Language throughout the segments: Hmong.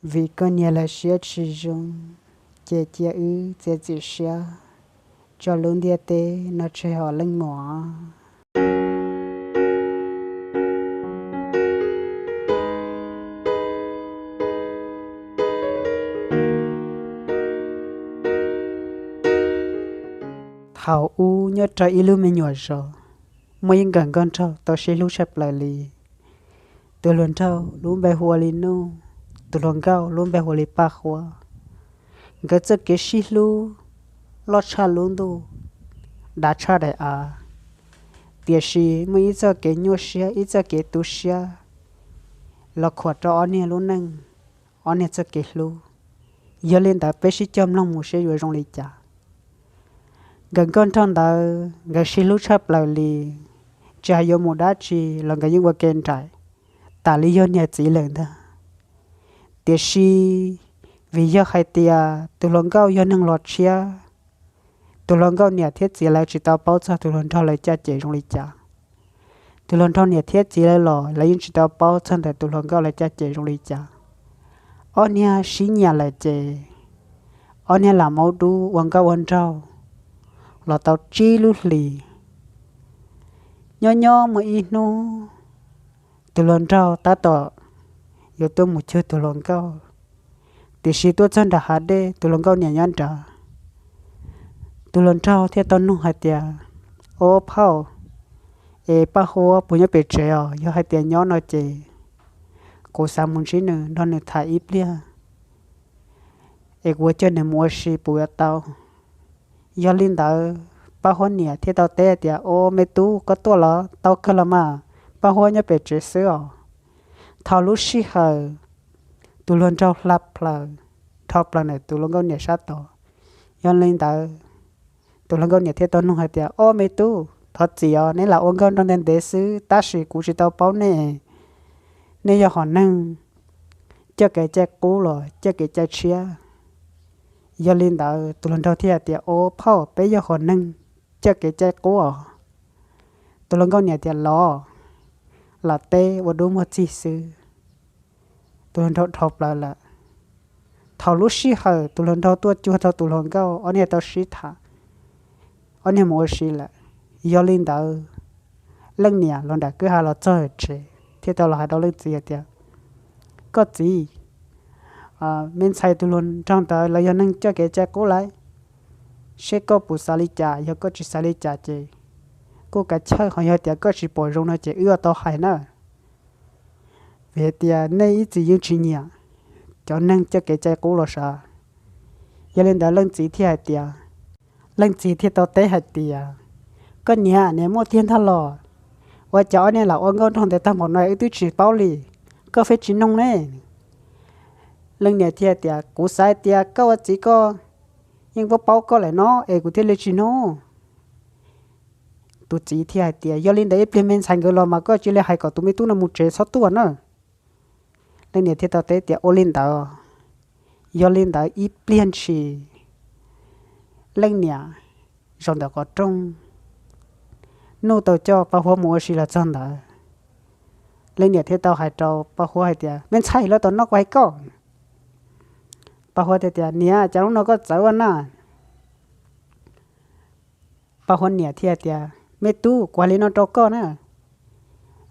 Vim koj niam lawv siab tsis zoo, ces cia wb txiav txim siab, tso lub ntiaj teb no tseg os leej muam. Thaum ub nyob rau ib lub me nyuam zos, muaj ib nkawm nkauj nraug tau sib hlub tshaj plaws li. Tus hluas nraug lub npe hu ua Li Nuj, tus hluas nkauj lub npe hu ua Li Paj Huab. Nkawd txoj kev sib hlub loj tshaj lub ntuj, dav tshaj daim av, tiam sis muaj ib txoj kev nyuaj siab, ib txoj kev tu siab los khuam rau ob niag lub neej, ob niag txoj kev hlub. Yog li ntawd peb sib cog mloog mus seb yuav zoo li cas. Nkawm nkauj nraug ntawd nkawd sib hlub tshaj plaws li, tsis hais yuav mus dab tsi los nkawd yeej ua ke nraim, tas li yog niam txiv lawm ntag. Tiam sis vim yog hais tias tus hluas nkauj yog neeg los tshiab, tus hluas nkauj niam thiab txiv lawv tsis tau paub txog tus hluas nraug lawv caj ces zoo li cas. Tus hluas nraug niam thiab txiv lawv los lawv yeej tsis tau paub txog ntawm tus hluas nkauj lawv caj ces zoo li cas. Ob niag sib nyiam lawm ces ob niag lam maub dub ua nkauj ua nraug los tau tsib lub hlis. Nyob nyob muaj ib hnub, tus hluas nraug tab tom yuav tuaj mus cuag tus hluas nkauj, tiam sis tuaj txog nram hav dej tus hluas nkauj niam nyob nrad. Tus hluas nraug thiaj tau nug hais tias, Ob phauj, es Paj Huab puas nyob pem tsev os? Yog hais tias nyob no ces kuv xav mus ntsib nws nrog nws tham ib pliag, es kuv yuav coj nws mus ua si puas yuav tau? Yog li ntawd Paj Huab niam thiaj tau teb tias, Au me tub, koj tuaj los tau kawg los mas, Paj Huab nyob pem tsev xwb os. Thaum lub sij hawm tus hluas nraug hla plaws, dhau plaws ntawm tus hluas nkauj niam sab tod. Yog li ntawd tus hluas nkauj niam thiaj tau nug hais tias, Au me tub, thov txim os, neb lam ua nkauj nraug ntev ntev xwb tab sis kuv tsis tau paub nej, nej yog hom neeg coj kev cai qub los coj kev cai tshiab? Yog li ntawd tus hluas nraug thiaj hais tias, Au phauj, peb yog hom neeg coj kev cai qub os. Tus hluas nkauj niam tias, Los, lam teb ua dub muag txig xwb. Tus hluas nraug dhau plaws lawm. Thaum lub sij hawm tus hluas nraug tuaj cuag rau tus hluas nkauj, ob niag tau sib tham, ob niag mus ua si lawm. Yog li ntawd leej niam los nram kwj ha los txog tsev thiaj tau los hais rau leej txiv hais tias, Koj txiv, me ntxhais tus hluas nraug ntawd lawv yog neeg coj kev cai qub lawm, seb koj puas xav li cas, yog koj tsis xav li cas ces kuj kav chawj, ho yog tias koj tsis pom zoo no ces wb yuav tau hais na. Vim hais tias nej ib txwm yeej tsis nyiam cov neeg coj kev cai qub los sav. Yog li ntawd leej txiv thiaj hais tias, leej txiv thiaj tau teb hais tias, Koj niam, niam muaj tiag ntag los? Ua cas ob niag lam ua nkauj nraug ntev tag npaum no wb twb tsis paub li, koj pheej tsis nug ne? Leej niam thiaj tias, Kuv xav hais tias koj ua txiv koj yeej paub paub koj lawm no es kuv thiaj li tsis nug. Tus txiv thiaj hais tias, Yog li ntawd ib pliag me ntxhais nkawd los mas koj cia li hais kom tus me tub no mus tsev txhob tuaj na. Leej niam thiaj tau teb tias, Ua li ntawd. Yog li ntawd ib pliag ntshis leej niam zaum ntawm qhov rooj, Nuj tau coj Paj Huab mus ua si los txog ntawd. Leej niam thiaj tau hais rau Paj Huab hais tias, Me ntxhais, los tom no kuv hais koj. Paj Huab thiaj tias, Niam, cas hnub no koj txawv ua na? Paj Huab niam thiaj tias, Me tub, kuv hais li no rau koj na,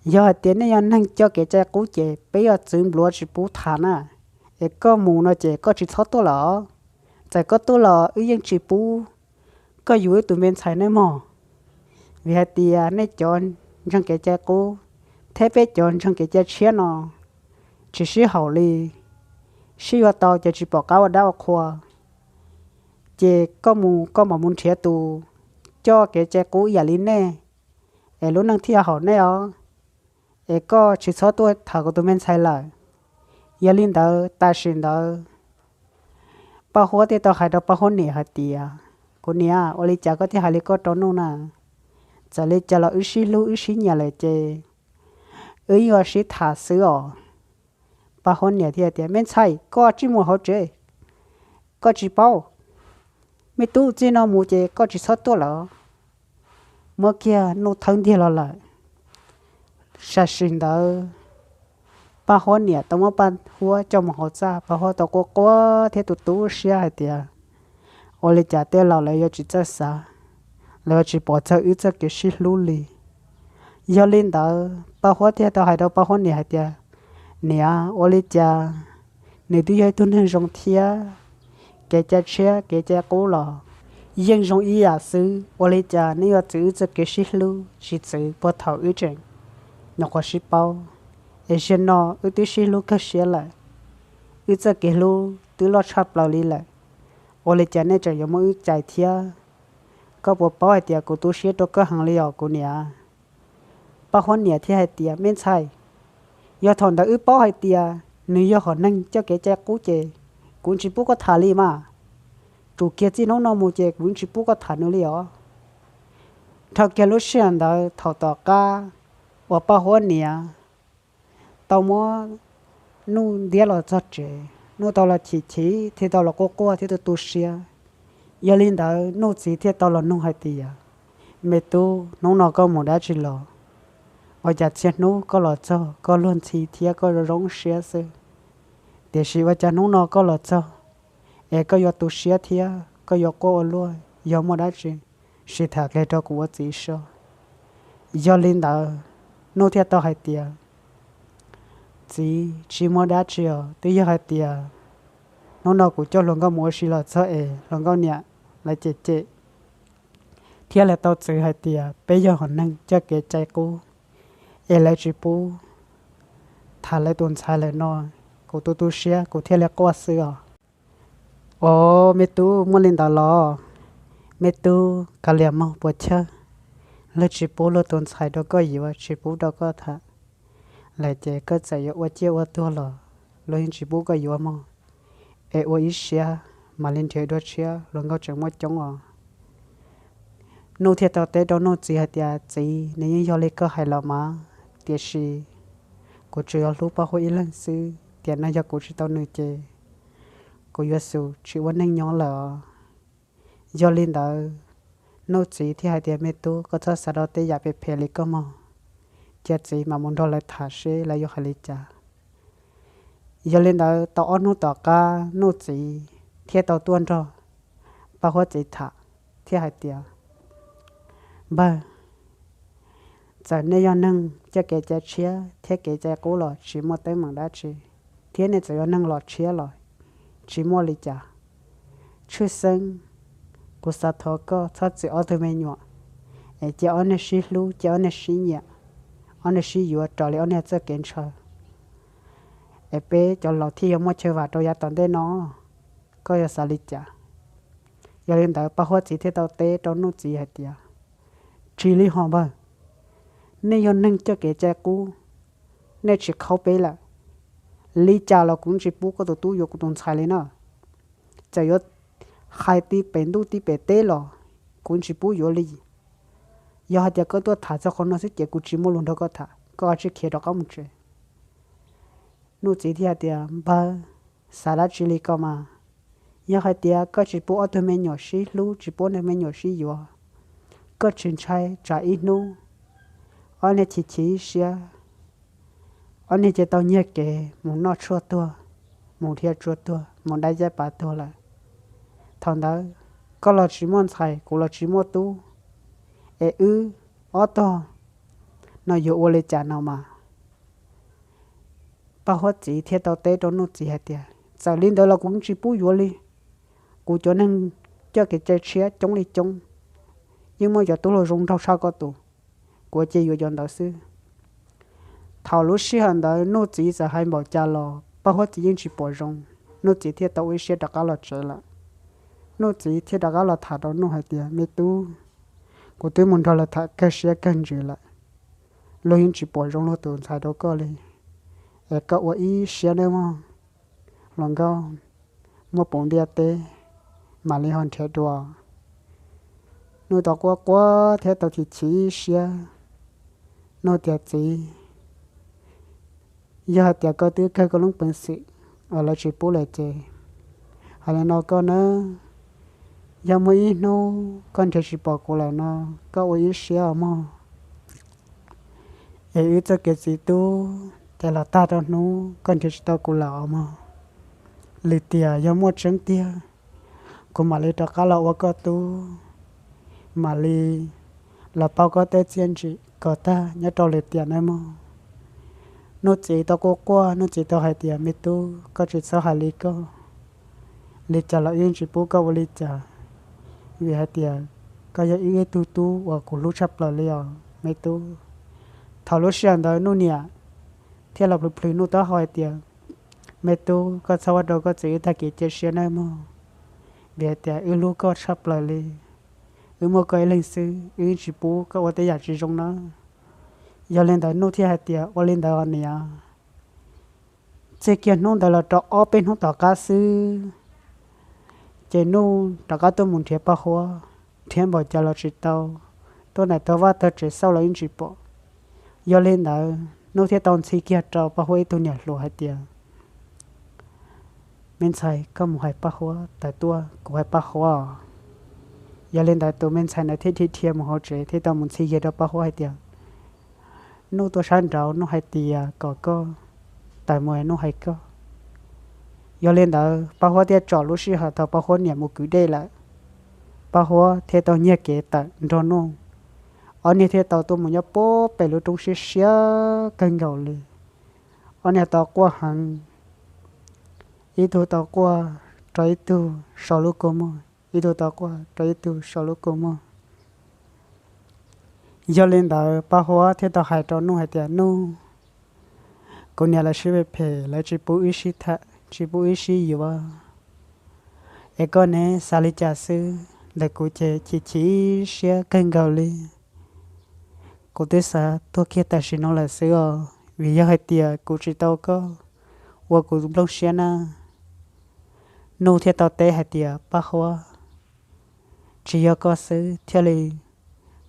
yog hais tias nej yog neeg coj kev cai qub ces peb yog txwv npluav tsis pub tham na, es koj mus no ces koj tsis txhob tuaj los. Txawm koj tuaj los wb yeej tsis pub koj yuav wb tus me ntxhais nej mog, vim hais tias nej cov ntseeg kev cai qub thiab peb cov ntseeg kev cai tshiab no tsis sib haum li, sib yuav tau ces tsis pom qab ua dab ua qhua. Ces koj mus koj mam mus nrhiav tus coj kev cai qub ib yam li nej, es lub neej thiaj haum nej os. Es koj tsis txhob tuaj tham kuv tus me ntxhais lawm. Yog li ntawd tam sim ntawd Paj Huab thiaj tau hais rau Paj Huab niam hais tias, Kuv niam, ua li cas koj thiaj hais li koj rau Nuj na? Txawm li cas los wb sib hlub wb sib nyiam lawm ces wb yuav sib tham xwb os. Paj Huab niam thiaj tias, Me ntxhais, koj tsis mus hauv tsev, koj tsis paub. Me tub, txij no mus ces koj tsis txhob tuaj lawm. Muab kiag Nuj thawb ntiag los lawm. Tam sim ntawd Paj Huab niam tau muab Paj Huab coj mus hauv txaj, Paj Huab tau quaj quaj thiab tu tu siab hais tias, ua li cas tej laus lawv yuav tsis txawj xav, lawv yuav tsis pom txog wb txoj kev sib hlub li. Yog li ntawd Paj Huab thiaj tau hais rau Paj Huab niam hais tias, niam, ua li cas nws twb yog ib tug neeg zoo thiab, kev cai tshiab kev cai qub los yeej zoo ib yam xwb, ua li cas nej yuav txwv wb txoj kev sib hlub tsis txwv puag thaum wb tseem nyuam qhuav sib paub, es zaum no wb twb sib hlub kawg siab lawm, wb txoj kev hlub twb loj tshaj plaws li lawm, ua li cas nej tseem yuav muab wb cais thiab? Koj puas paub hais tias kuv tu siab rau koj heev li os kuv niam. Paj Huab niam thiaj hais tias, me ntxhais, yog thaum ntawd wb paub hais tias nws yog hom neeg coj kev cai qub ces kuv tsis pub koj tham li mas. Tsum kiag txij hnub no mus ces kuv tsis pub koj tham nws li os. Dhau kiag lub sij hawm ntawd thaum tom qab uas Paj Huab niam tau muab Nuj ntiab los txog tsev, Nuj tau los chim chim thiab tau los quaj quaj thiab tu tu siab. Yog li ntawd Nuj txiv thiaj tau los nug hais tias, me tub, hnub no koj mus dab tsi los? Ua cas txhia hnub koj los txog koj luag ntxhi thiab koj zoo zoo siab xwb, tiam sis ua cas hnub no koj los txog es koj yuav tu siab thiab koj yuav quaj ua luaj, yog muaj dab tsi sim tham qhia rau kuv ua txiv saib. Yog li ntawd Nuj thiaj tau hais tias, txiv, tsis muaj dab tsi os, twb yog hais tias hnub no kuv coj hluas nkauj mus ua si los txog es hluas nkauj niam lawv cem cem thiab lawv tau txwv hais tias peb yog hom neeg coj kev cai qub es lawv tsis pub tham lawv tus ntxhais lawm no, kuv tu tu siab kuv thiaj li quaj xwb os. Os, me tub, muaj li ntawd los? Me tub, kav liam mog, puas chawj. Luag tsis pub luag tus ntxhais rau koj yuav, tsis pub rau koj tham lawm ces koj txawm yuav ua ciaj ua tuag los luag yeej tsis pub koj yuav mog. Es ua ib siab mam li nrhiav dua tshiab, hluas nkauj tseem muaj coob os. Nuj thiaj tau teb rau Nuj txiv hais tias, txiv, nws yeej yog li koj hais los mas, tiam sis kuv tsuas yog hlub Paj Huab ib leeg xwb, tiam no yog kuv tsis tau nws ces kuv yuav xus tsis ua neej nyob lawm os. Yog li ntawd Nuj txiv thiaj hais tias, me tub, koj txhob xav rau tej yam phem phem li koj mog, cia txiv mam mus nrog lawv tham seb lawv yuav hais li cas. Yog li ntawd tau ob hnub tom qab Nuj txiv thiaj tau tuaj nrog Paj Huab txiv tham thiab hais tias, npawg, txawm nej yog neeg coj kev cai tshiab thiab kev cai qub los tsis muaj teeb meem dab tsi, thiab nej txawm yog neeg los tshiab los tsis muaj li cas. Tshwj xeeb, kuv xav thov koj txhob txwm ob tug me nyuam, es cia ob niag sib hlub, cia ob niag sib nyiam, ob niag sib yuav raws li ob niag txoj kev ntshaw, es peb cov laus thiaj yuav muaj chaw vam rau yav tom ntej no. Koj yuav xav li cas? Yog li ntawd Paj Huab txiv thiaj tau teb rau Nuj txiv hais tias, tsis li hos npawg, nej yog neeg coj kev cai qub, nej tsis khaub peb lawm. Li cas los kuv tsis pub koj tus tub yuav kuv tus ntxhais li na. Txawm yuav hais tib pem ntuj tib pem teb los kuv tsis pub yuav li. Yog hais tias koj tuaj tham txog qhov no xwb ces kuv tsis muaj lus nrog koj tham, koj cia li khiav rov qab mus tsev. Nuj txiv thiaj tias, npawg, xav dab tsi li ko mas? Yog hais tias koj tsis pub ob tug me nyuam sib hlub, tsis pub ob tug me nyuam sib yuav, koj tsis ntshai tsam ib hnub ob niag chim chim siab, ob niag cia tau nyiag kev mus noj tshuaj tuag, mus dhia tshuaj tuag, mus dai caj pas tuag lawm. Thaum ntawd koj los tsis muaj ntxhais, kuv los tsis muaj tub, es wb ob tog no yuav ua li cas no mas? Paj Huab txiv thiaj tau teb rau Nuj txiv hais tias, txawm li ntawd los kuv tsis pub yuav li. Kuv cov neeg coj kev cai tshiab coob li coob, yeej muaj cov tub hluas zoo nraug tshaj koj tus, kuv cia yuav cov ntawd xwb. Thaum lub sij hawm ntawd Nuj txiv txawm hais npaum cas los Paj Huab txiv yeej tsis pom zoo, Nuj txiv thiaj tau ua ib siab rov qab los tsev lawm. Nuj txiv thiaj rov qab los tham rau Nuj hais tias, me tub, kuv twb mus nrog lawv tham kawg siab kawg ntsws lawm, luag yeej tsis pom zoo luag tus ntxhais rau koj li, es koj ua ib siab nawb mog. Hluas nkauj muaj puv ntiaj teb, mam li ho nrhiav dua. Nuj tau quaj quaj thiab tau chim chim siab, Nuj tias, txiv, yog hais tias koj twb kawg koj lub peev xwm uas lawv tsis pub lawm ces, hais li no koj na, yog muaj ib hnub koj nrhiav tsis pom kuv lawm no, koj ua ib siab os mog, es wb txoj kev txiv tub Ces los tag rau hnub koj nrhiav tsis tau kuv lawm os mog. Lwm tiam yog muaj tseeb tiag, kuv mam li rov qab los ua koj tub, mam li los pauj koj tej txiaj ntsim kom tag nyob rau lwm tiam nawb mog. Nuj txiv tau quaj quaj, Nuj txiv tau hais tias, Me tub, koj tsis txhob hais li koj. Li cas los wb yeej tsis pub koj ua li cas, vim hais tias koj yog wb ib tug tub uas kuv hlub tshaj plaws li os me tub. Thaum lub sij hawm ntawd Nuj niam thiaj los plhws plhws Nuj taub hau hais tias, Me tub, koj txhob ua rau koj txiv wb tag kev cia siab nawb mog, vim hais tias wb hlub koj tshaj plaws li. Wb muaj koj ib leeg xwb, wb yeej tsis pub koj ua tej yam tsis zoo na. Yog li ntawd Nuj thiaj hais tias, Ua li ntawd os niam. Txij kiag hnub ntawd los rau ob peb hnub tom qab xwb, ces Nuj rov qab tuaj mus nrhiav Paj Huab, nrhiav npaum cas los tsis tau, tuaj nram tog vaj tog tsev xauj los yeej tsis pom. Yog li ntawd Nuj thiaj tau ntxhi kiag rau Paj Huab ib tug niam hluas hais tias, Me ntxhais, koj mus hais Paj Huab tawm tuaj, kuv hais Paj Huab os. Yog li ntawd tus me ntxhais ntawd thiaj dhia dhia mus hauv tsev thiaj tau mus ntxhi kiag rau Paj Huab hais tias, Nuj tuaj sab nraud, Nuj hais tias kom koj tawm mus, Nuj hais koj. Yog li ntawd Paj Huab thiaj tsom lub sij hawm thaum Paj Huab niam mus kwv dej lawm, Paj Huab thiaj tau nyiag kev tawm nrog Nuj. Ob niag thiaj tau tuaj mus nyob puag pem lub roob siab siab kawg nkaus li. Ob niag tau quaj heev, ib tug tau quaj rau ib tug so lub kua muag, ib tug tau quaj rau ib tug so lub kua muag. Yog li ntawd Paj Huab thiaj tau hais rau Nuj hais tias, Nuj, kuv niam lawv sib phem phem, lawv tsis pub wb sib tham, tsis pub wb sib yuav. Es koj ne xav li cas xwb? Ntawm kuv ces chim chim siab kawg nkaus li. Kuv twb xav tuag kiag tam sim no lawm xwb os, vim yog hais tias kuv tsis tau koj ua kuv nplooj siab na. Nuj thiaj tau teb hais tias, Paj Huab, tsis yog koj xwb thiaj li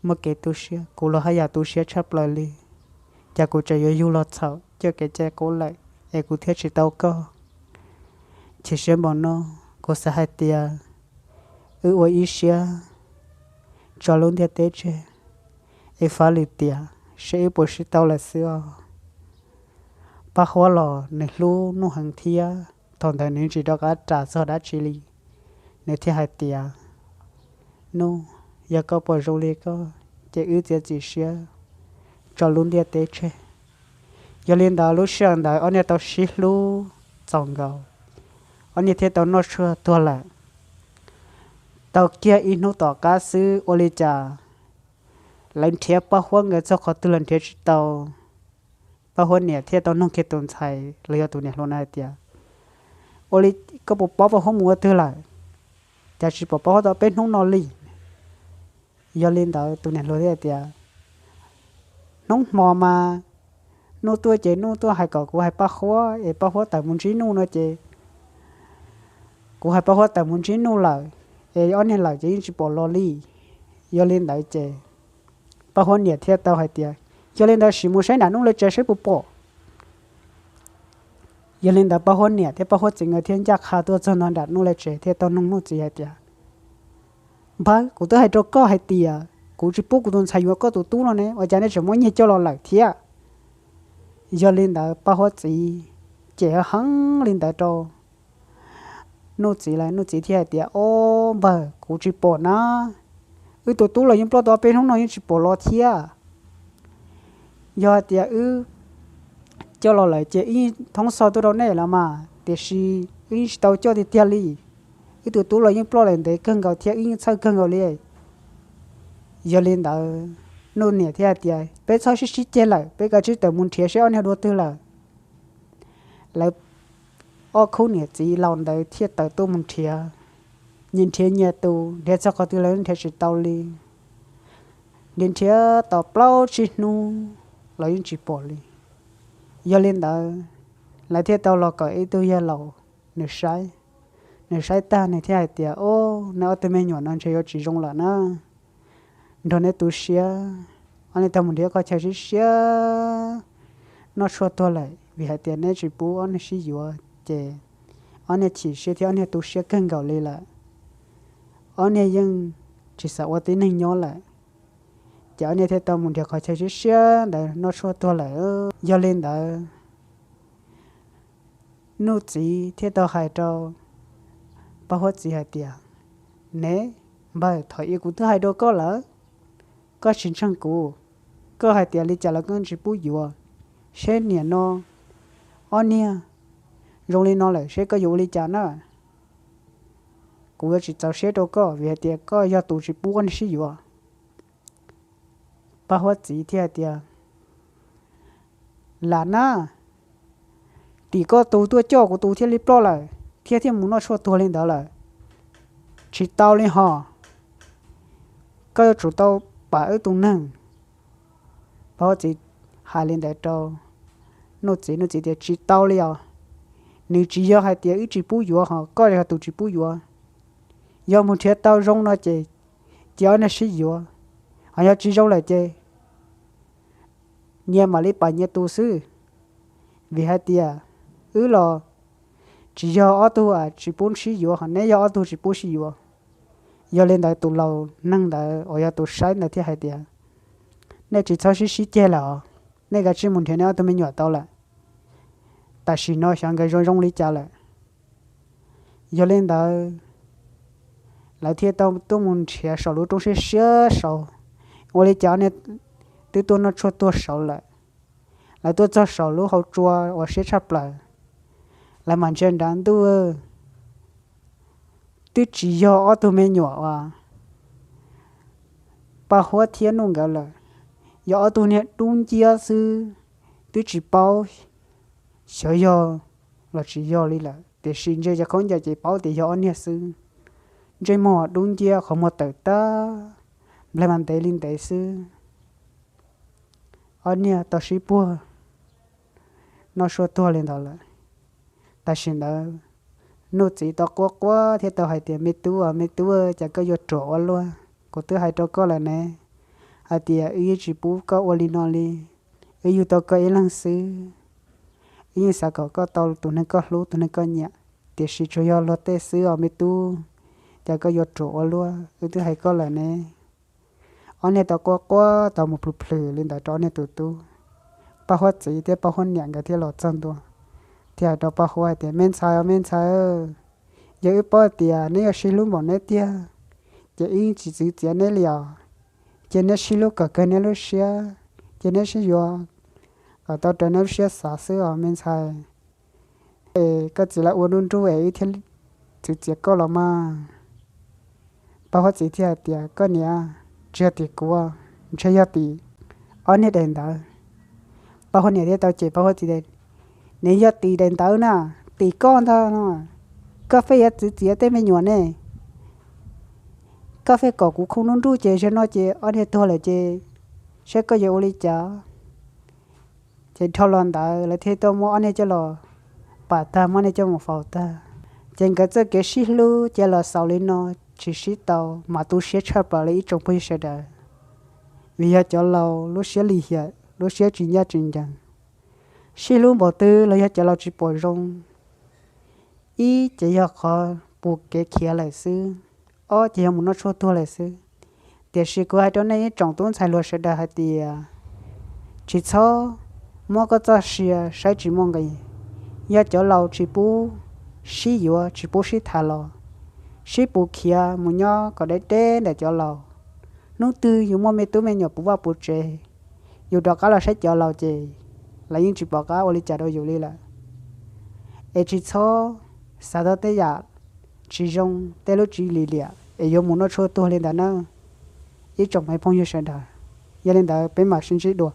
muaj kev tu siab, kuv los haj yam tu siab tshaj plaws li. Cas kuv tseem yuav yug los txhaum coj kev cai qub lawm es kuv thiaj tsis tau koj. Chim siab npaum no, kuv xav hais tias wb ua ib siab tso lub ntiaj teb tseg, es fav lwm tiam seb wb puas sib tau lawm xwb os. Paj Huab los nws hlub Nuj heev thiab thaum ntawd nws tsis rov qab ras txog dab tsi li. Nws thiaj hais tias, Nuj, yog koj puas zoo li koj, ces wb txiav txim siab tso lub ntiaj teb tseg. Yog li ntawd lub sij hawm ntawd ob niag tau sib hlub txaus nkaus, ob niag thiaj tau noj tshuaj tuag lawm. Tau kiag ib hnub tom qab xwb ua li cas lawv nrhiav Paj Huab nkawd txog qhov twg los nrhiav tsis tau. Paj Huab niam thiaj tau nug kiag tus ntxhais los yog tus niam hluas no hais tias, Ua li koj puas paub Paj Huab mus ua twg lawm? Cas tsis pom Paj Huab tau peb hnub no li? Yog li ntawd tus niam hluas thiaj hais tias, Hnub hmo mas Nuj tuaj ces Nuj tuaj hais kom kuv hais Paj Huab es Paj Huab tawm mus ntsib Nuj no ces kuv hais Paj Huab tawm mus ntsib Nuj lawm, es ob niag lawm ces yeej tsis pom los li. Yog li ntawd ces Paj Huab niam thiaj tau hais tias, Yog li ntawd sim mus saib nram Nuj lawv tsev saib puas pom. Yog li ntawd Paj Huab niam thiab Paj Huab txiv nkawd thiaj ncaj qha tuaj txog nram Nuj lawv tsev thiaj tau nug Nuj txiv hais tias, Npawg, kuv twb hais rau koj hais tias kuv tsis pub kuv tus ntxhais yuav koj tus tub no ne, ua cas nej tseem muab nyiag coj los lawm thiab? Yog li ntawd Paj Huab txiv cem heev li ntawd rau Nuj txiv lawm, Nuj txiv thiaj hais tias, Ob npawg, kuv tsis pom na, wb tus tub los yeej ploj tau peb hnub no yeej tsis pom los thiab. Yog hais tias wb coj los lawm ces wb yeej thoob xo tuaj rau nej los mas, tiam sis wb yeej tsis tau coj tiag tiag li. Wb tus tub los yeej ploj lawm ntev kawg nkaus thiab wb yeej txhawj kawg nkaus li. Yog li ntawd Nuj niam thiaj hais tias, Peb txhob sib sib ceg lawm, peb kav tsij tawm mus nrhiav seb ob niag dua twg lawm. Lawv ob khub niam txiv laus ntawd thiaj tawm tuaj mus nrhiav. Nyias nrhiav nyias tus, nrhiav txog qhov twg lawv nrhiav tsis tau li. Nrhiav nrhiav tau plaub tsib hnub los yeej tsis pom li. Yog li ntawd, lawv thiaj tau los kom ib tug yawg laus nws saib. Nws saib tag nws thiaj hais tias, Ob, neb ob tug me nyuam no ntshe yuav tsis zoo lawm na. Nrog neb tu siab, ob niag tau mus nrhiav qhov chaw siab siab noj tshuaj tuag lawm, vim hais tias neb tsis pub ob niag sib yuav ces ob niag chim siab thiab ob niag tu siab kawg nkaus li lawm. Ob niag yeej tsis xav ua tib neeg nyob lawm, ces ob niag thiaj tau mus nrhiav qhov chaw siab siab ntawd noj tshuaj tuag lawm. Yog li ntawd, Nuj txiv thiaj tau hais rau Paj Huab txiv hais tias, Ne npawg, thaum ub kuv twb hais rau koj lawm, koj tsis ntseeg kuv. Koj hais tias li cas los koj tsis pub yuav. Seb niam no ob niag zoo li no lawm seb koj yuav ua li cas na. Kuv yuav tsis txaus siab rau koj vim hais tias koj yog tus tsis pub ob niag sib yuav. Paj Huab txiv thiaj hais tias, Lam na, tim koj tus tuaj coj kuv tus thiaj li ploj lawm thiab thiaj mus noj tshuaj tuag li ntawd lawm. Tsis tau li hos, koj yuav tsum tau pam wb tus neeg. Paj Huab txiv hais li ntawd rau Nuj txiv, Nuj txiv tias, Tsis tau li os. Nws tsis yog hais tias wb tsis pub yuav hos koj yog tus tsis pub yuav. Yog mus nrhiav tau zoo no ces cia ob niag sib yuav, hos yog tsis zoo lawm ces nyias mam li pam nyias tus xwb. Vim hais tias wb los tsis yog ob tug tsis pub sib yuav hos neb yog ob tug tsis pub sib yuav. Yog li ntawd tus laus neeg ntawd uas yog tus saib ntawd thiaj hais tias, Nej tsis txhob sib sib ceg lawm os, nej kav tsij mus nrhiav nej ob tug me nyuam tau lawm. Tam sim no xyov nkawd zoo zoo li cas lawm. Yog li ntawd lawv thiaj tau tuaj mus nrhiav saum lub roob siab siab saud, ua li cas ob niag twb tuaj noj tshuaj tuag saud lawm. Lawv tuaj txog saum lub hauv tsua uas siab tshaj plaws, lawv mam ntsia nrad ntuj, twb tsis yog ob tug me nyuam uas Paj Huab thiab Nuj nkawd lawm, yog ob tug niag dub nciab xwb. Twb tsis paub xyov yog los tsis yog li lawm, tiam sis ntsia cov khaub ncaws ces paub tias yog ob niag xwb. Ntsej muag dub nciab, qhov muag tawm tag, nplaig mas ntev li ntev xwb. Ob niag tau sib puag noj tshuaj tuag li ntawd lawm. Tam sim ntawd Nuj txiv tau quaj quaj thiab tau hais tias, Me tub, me tub, cas koj yuav ruam ua luaj? Kuv twb hais rau koj lawm ne, hais tias wb yeej tsis pub koj ua li no li. Wb yug tau koj ib leeg xwb, wb yeej xav kom koj tau tus neeg koj hlub, tus neeg koj nyiam, tiam sis tsuas yog luag tej xwb os me tub. Cas koj yuav ruam ua luaj, wb twb hais koj lawm ne. Ob niag tau quaj quaj tau mus plhws plhws li ntawd rau ob niag tus tub. Paj Huab txiv thiab Paj Huab niam nkawd thiaj los txog ntua, thiaj hais rau Paj Huab hais tias, Me ntxhais os me ntxhais, yog wb paub tias neb yuav sib hlub npaum neb tiag, ces wb yeej tsis txwv txiav neb li os. Ces neb sib hlub kom kawg neb lub siab, ces neb sib yuav kom tau raws neb lub siab xav xwb os me ntxhais. Es koj txiv lawv ua nruj nruj es wb thiaj txwv txiav koj los mas. Paj Huab txiv thiaj hais tias, Koj niam, tsis yog tim kuv, ntshe yog tim ob niag daim ntawv. Paj Huab niam thiaj tau cem Paj Huab txiv tias, Nws yog tim daim ntawv na, tim koj ntag no. Koj pheej yuav txwv txiav tej me nyuam ne, koj pheej kom kuv khooj nruj nruj ces zaum no ces ob niag tuag lawm ces saib koj yuav ua li cas. Ces dhau los ntawd lawv thiaj tuaj muab ob niag coj los pam tag, muab ob niag coj mus faus tag. Ces nkawd txoj kev sib hlub cia los xaus li no, tsis sib tau, mas tu siab tshaj plaws li ib tsoom phooj ywg sawv daws. Vim yog cov laus lub siab lim hiam, lub siab tsis ncaj tsis ncees, sib hlub npaum twg los yog cov laus tsis pom zoo. Ib ces yog qhov pus kev khiav lawm xwb, ob ces yog mus noj tshuaj tuag lawm xwb. Tiam sis kuv hais rau nej ib tsoom tub ntxhais hluas sawv daws hais tias, tsis txhob muab koj txoj sia saib tsis muaj nqis. Yog cov laus tsis pub sib yuav, tsis pub sib tham los sib pus khiav mus nyob kom deb deb ntawm cov laus. Hnub twg yus muaj me tub me nyuam puv vaj puv tsev, yus rov qab los saib cov laus ces lawv yeej tsis pom qab ua li cas rau yus li lawm. Es tsis txhob xav tau tej yam tsis zoo, tej lub tswv lim hiam es yuav mus noj tshuaj tuag li ntawd na, ib tsoom me phooj ywg sawv daws. Yog li ntawd peb mam sib ntsib dua.